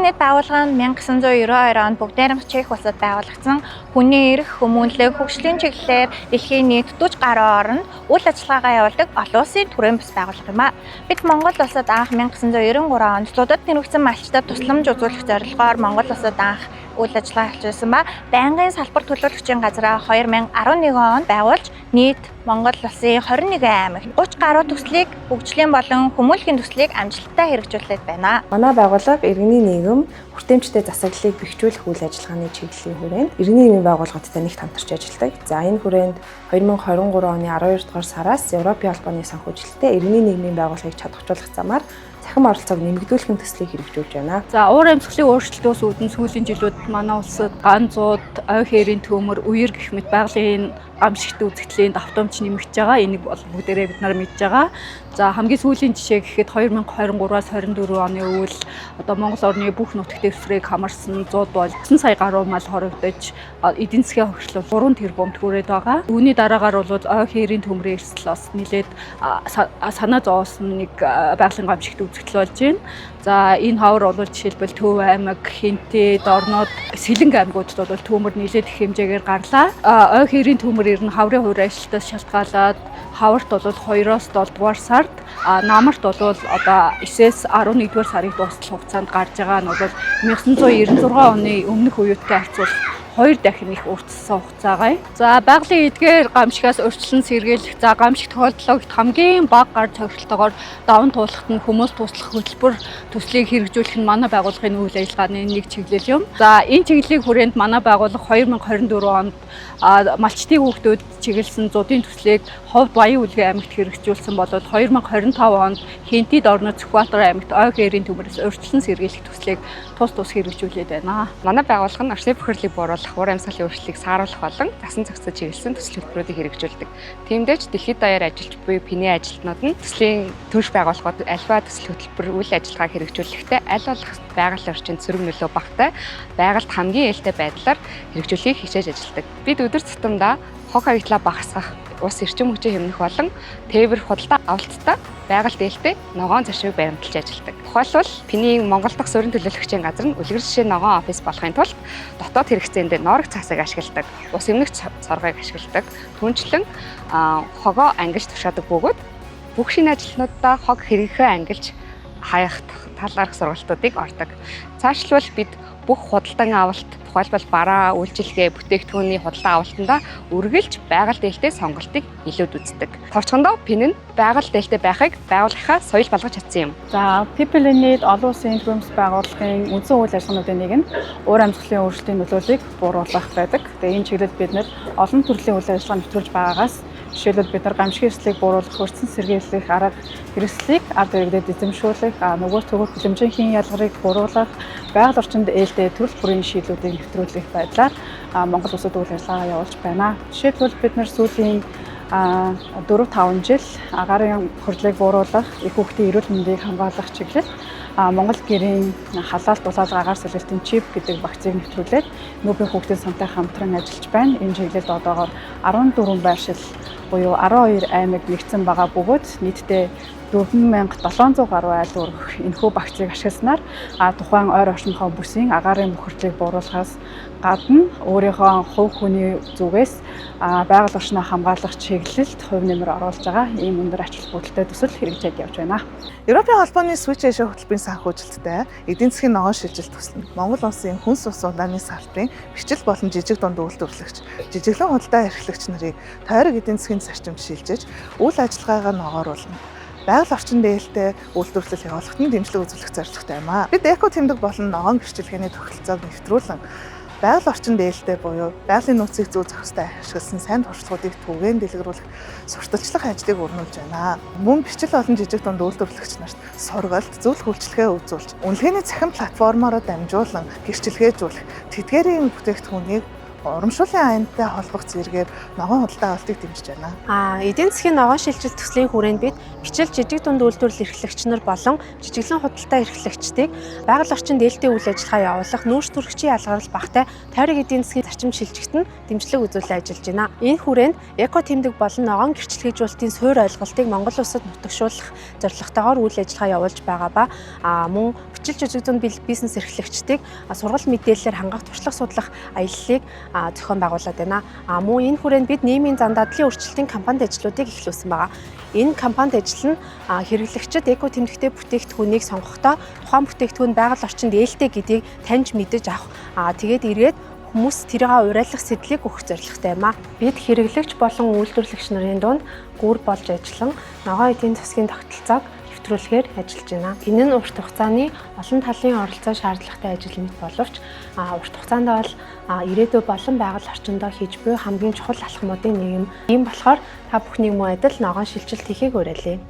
in Need байгууллага нь 1992 онд Бүгд Найрамдах Чех улсад байгуулагдсан хүний эрх, хүмүүнлэг, хөгжлийн чиглэлээр дэлхийн нийт 40 гаруй оронд үйл ажиллагаагаа явуулдаг олон улсын төрийн бус байгууллага юм а. Бид Монгол улсад анх 1993 онд зудад нэрвэгдсэн малчдад тусламж үзүүлэх зорилгоор Монгол улсад анх үйл ажиллагаа эхлүүлсэн ба байнгын салбар төлөөлөгчийн газраа 2011 онд байгуулж нийт Монгол улсын 21 аймагт 30 гаруй төслийг хөгжлийн болон хүмүүнлэгийн төслийг амжилттай хэрэгжүүлээд байна. Манай байгууллага иргэний нийгэм хүртээмжтэй засаглалыг бэхжүүлэх үйл ажиллагааны чиглэлийн хүрээнд иргэний нийгмийн байгууллагуудтай нэгт хамтарч ажилладаг. За, энэ хүрээнд 2023 оны 12 дугаар сараас Европын холбооны санхүүжилттэй иргэний нийгмийн байгууллагыг чадахжуулах замаар цахим оролцоог нэмэгдүүлэх төслийг хэрэгжүүлж байна. За, уур амьсгалын өөрчлөлтөөс үүдэн сүүлийн жилүүд манай улсад ган зууд, ой хээрийн төмөр, үер гэх мэт байгалийн гамшигт үзэгдлийн давтамж нэмэгдэж байгаа. Энийг бол бүгдээрээ бид нар мэдж байгаа. За, хамгийн сүүлийн жишээ гэхэд 2023-аас 24 оны үйл одоо Монгол орны бүх нутаг дэвсгэрийг хамарсан зууд бол 9 сая гаруй мал хорогдож, эдийн засгийн хохирлол 3 тэрбумд хүрээд байгаа. Үүний дараагаар бол ой хээрийн төмрийн эрсдэл бас нэлээд санаа зовоосон нэг байгалийн гамшигт үзэгдэл болж байна. За, энэ хавар бол жишээлбэл Төв аймаг, Хэнтэй, Дорнод, Сэлэнг аймагуудад бол төмөр нэлээд их хэмжээгээр гарлаа. Ой хээрийн төмөр ер нь хаврын хувир ажилтнаас шалтгаалаад хаварт бол 2-оос 7 дугаар сард, намарт бол одоо 9-ээс 11 дугаар сарын дуустал хугацаанд гарч байгаа нь бол 1996 оны өмнөх үеүүдтэй харьцуулах хоёр дахин их уртсан хугацаагаа. За, байгалийн эдгээр гамшигаас урьдчилан сэргийлэх, за, гамшиг тохиолдлоо хамгийн бага гар тохиролтойгоор даван туулахад нь хүмүүс туслах хөтөлбөр төслийг хэрэгжүүлэх нь манай байгууллагын үйл ажиллагааны нэг чиглэл юм. За, энэ чиглэлийн хүрээнд манай байгууллага 2024 онд малчдын хүүхдүүд чиглэсэн зудын төслийг Ховд Баян Үлгэн аймагт хэрэгжүүлсэн бол 2025 онд Хэнтид орны Сүхбаатар аймагт ой хээрийн төмөрөөс урьдчилан сэргийлэх төслийг тус тус хэрэгжүүлээд байна. Манай байгууллага нь орчны бохирлыг бууруулах, уур амьсгалын өөрчлөлтийг сааруулах болон засан зохицож чиглэсэн төсөл хөтөлбөрүүдийг хэрэгжүүлдэг. Тиймдээ ч дэлхийд даяар ажиллаж буй ПИН-ийн ажилтнууд нь төслийн түнш байгууллагууд альва төсөл хөтөлбөр үйл ажиллагааг хэрэгжүүлэхдээ аль болох байгаль орчинд сөрөг нөлөө багатай, байгальд хамгийн ээлтэй байдлаар хэрэгжүүлэхийг хичээж ажилладаг. Бид өдөр тутамдаа хог хаягдлаа багасгах, ус эрчим хүчээ хэмнэх болон тээвэр худалдаа авалттай байгаль ээлтэй ногоон зарчмыг баримталж ажилладаг. Тухайлбал, ПИН-ийн Монгол дахь суурин төлөөлөгчийн газар нь үлгэр жишээ ногоон офис болохын тулд дотоод хэрэгцээнд ноорог цаасыг ашигладаг, ус эмнэх цоргойг ашигладаг. Түүнчлэн хогоо ангилж тушаадаг бөгөөд бүх шинэ ажилтнуудаа хог хэрэгхээ ангилж хаях талаарх сургалтуудыг ордог. Цаашлбал бид бүх худалдан авалт, тухайлбал бараа, үйлчилгээ, бүтээгдэхүүний худалдан авалтандаа үргэлж байгаль ээлтэй сонголтыг илүүд үздэг. Товчхондоо ПИН нь байгаль ээлтэй байхыг байгууллагынхаа соёл болгож чадсан юм. За, People in Need олон улсын төрийн бус байгууллагын үндсэн үйл ажиллагаануудын нэг нь уур амьсгалын өөрчлөлтийн нөлөөллийг бууруулах байдаг. Тэгээ энэ чиглэлд бид нар олон төрлийн үйл ажиллагаа нэвтрүүлж байгаагаас жишээлбэл, бид нар гамшигын эрсдлийг бууруулах, урьдчилан сэргийлэх арга хэрэгслийг ард иргэдэд эзэмшүүлэх, нөгөө төгөр хүлэмжийн хийн ялгарыг бууруулах, байгаль орчинд ээлтэй төрөл бүрийн шийдлүүдийг нэвтрүүлэх байдлаар Монгол улсад үйл ажиллагаа явуулж байна. Жишээлбэл, бид нар сүүлийн 4 5 жил агаарын бохирдлыг бууруулах, эх хүүхдийн эрүүл мэндийг хамгаалах чиглэлд Монгол гэрийн халаалт дулаалга агаар сэлэлтийн чип гэдэг вакциныг нэвтрүүлээд НҮБ-ийн хүүхдийн сантай хамтран ажиллаж байна. Энэ чиглэлд одоогоор 14 байршил буюу 12 аймаг нэгдсэн байгаа бөгөөд нийтдээ 4700 гаруй айл өргөх энэхүү вакциныг ашигласнаар тухайн ойр орчныхоо бүсийн агаарын бохирдлыг бууруулахаас гадна өөрийнхөө хувь хүний зүгээс байгаль орчноо хамгаалах чиглэлд хувь нэмэр оруулж байгаа ийм өндөр ач холбогдолтой төсөл хэрэгжээд явж байна. Европын холбооны Switch Asia хөтөлбөрийн санхүүжилттэй эдийн засгийн ногоон шилжилт төсөл нь Монгол улсын хүнс ус удааны салбарын бичил болон жижиг дунд үйлдвэрлэгч, жижиглэн худалдаа эрхлэгч нарыг тойрог эдийн засгийн зарчимд шилжиж, үйл ажиллагаагаа ногооруулна, байгаль орчин ээлтэй үйлдвэрлэл явуулахад нь дэмжлэг үзүүлэх зорилготой юм аа. Бид эко тэмдэг болон ногоон гэрчилгээний тогтолцоог нэвтрүүлэн байгаль орчин ээлтэй буюу байгалийн нөөцийг зөв зохистой ашигласан сайн туршлагуудыг түгээн дэлгэрүүлэх сурталчлах ажлыг өрнүүлж байна. Мөн бичил болон жижиг дунд үйлдвэрлэгч нарт сургалт, зөвлөх үйлчилгээ үзүүлж, үнэлгээний цахим платформороо дамжуулан гэрчилгээжүүлэх, тэдгээрийн бүтээгдэхүүнийг Урамшууллын аянтай холбох зэрэгээр ногоон худалдаа авалтыг дэмжиж байна. Эдийн засгийн ногоон шилжилт төслийн хүрээнд бид бичил жижиг дунд үйлдвэрлэл эрхлэгч нар болон жижиглэн худалдаа эрхлэгчдийг байгаль орчин дээлтэй үйл ажиллагаа явуулах нүүрс төрөгчийн ялгарл багатай тойрог эдийн засгийн зарчим шилжихт нь дэмжлэг үзүүлэн ажиллаж байна. Энэ хүрээнд эко тэмдэг болон ногоон гэрчлэгээжүүлэлтийн суурь ойлголтыг Монгол улсад нутагшуулах зорилготойгоор үйл ажиллагаа явуулж байгаа ба мөн бичил жижиг дунд бизнес эрхлэгчдийг сургалт мэдээллээр хангах туршлага судлах аяллыг зохион байгуулад байна. Мөн энэ хүрээнд бид нийгмийн зан дадлын өөрчлөлтийн кампанит ажлуудыг эхлүүлсэн байгаа. Энэ кампанит ажил нь хэрэглэгчид эко тэмдэгтэй бүтээгдэхүүнийг сонгохдоо тухайн бүтээгдэхүүн байгаль орчинд ээлтэй гэдгийг таньж мэдэж авах. Тэгээд эргээд хүмүүс тэрийг уриалах сэдлийг өгөх зорилготой юм а. Бид хэрэглэгч болон үйлдвэрлэгч нарын дунд гүр болж ажиллан ногоон эдийн засгийн тогтолцоог нэвтрүүлэхээр ажиллаж байна. Энэ нь урт хугацааны олон талын оролцоо шаардлагатай ажил мэт боловч урт хугацаанд бол ирээдүй болон байгаль орчиндөө хийж буй хамгийн чухал алхмуудын нэг юм. Ийм болохоор та бүхнийг мөн адил ногоон шилжилт хийхийг уриалъя.